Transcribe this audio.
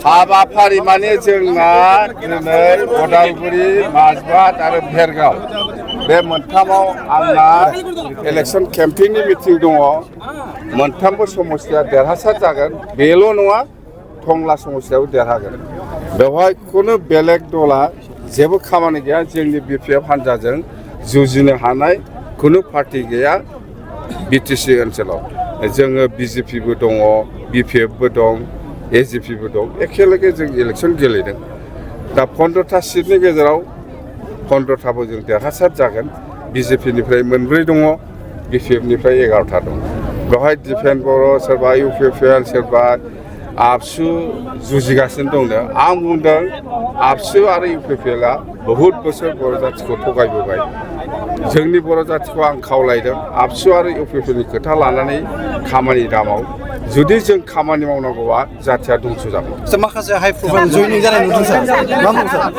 हाबाफारि माने जोंना दिनै उदालगुरि माजबाद आरो भेरगाव बे मोनथामाव आंना इलेक्सन केम्पेइननि मिटिं दङ। मोनथामबो समस्या देरहासार जागोन, बेल' नङा टंला समस्यायाव देरहागोन। बेवहाय खुनु बेलेग दला जेबो खामानि गैया। जोंनि बिपिएफ हान्जाजों जुजिनो हानाय खुनु पार्टी गैया बिटिसि ओनसोलाव। जोङो बिजेपिबो दङ, बिपिएफबो दं, एजिपिबो दं। एखेलगे जों इलेक्सन गेलेदों। दा 15टा सिटनि गेजेराव 15टाबो जों देरहासार जागोन। बिजेपिनिफ्राय 4 दङ, बिपिएफनिफ्राय 11टा दं। बेवहाय दिपेन बर', सोरबा इउपिपिएल, सोरबा आबसु जुजिगासिनो दंनो। आं बुंदों आबसु आरो इउपिपिएलआ बहुद बोसोर बर' जाथिखौ थगायबोबाय। जोंनि बर' जाथिखौ आं खावलायदों आबसु आरो इउपिपिएलनि खोथा लानानै खामानि दामाव। जुदि जों खामानि मावनांगौआ जाथिया दंस' जागोन। माखासे हाइ प्रफाइल जयनिं जानाय नुदों सार, मा बुंदों सार?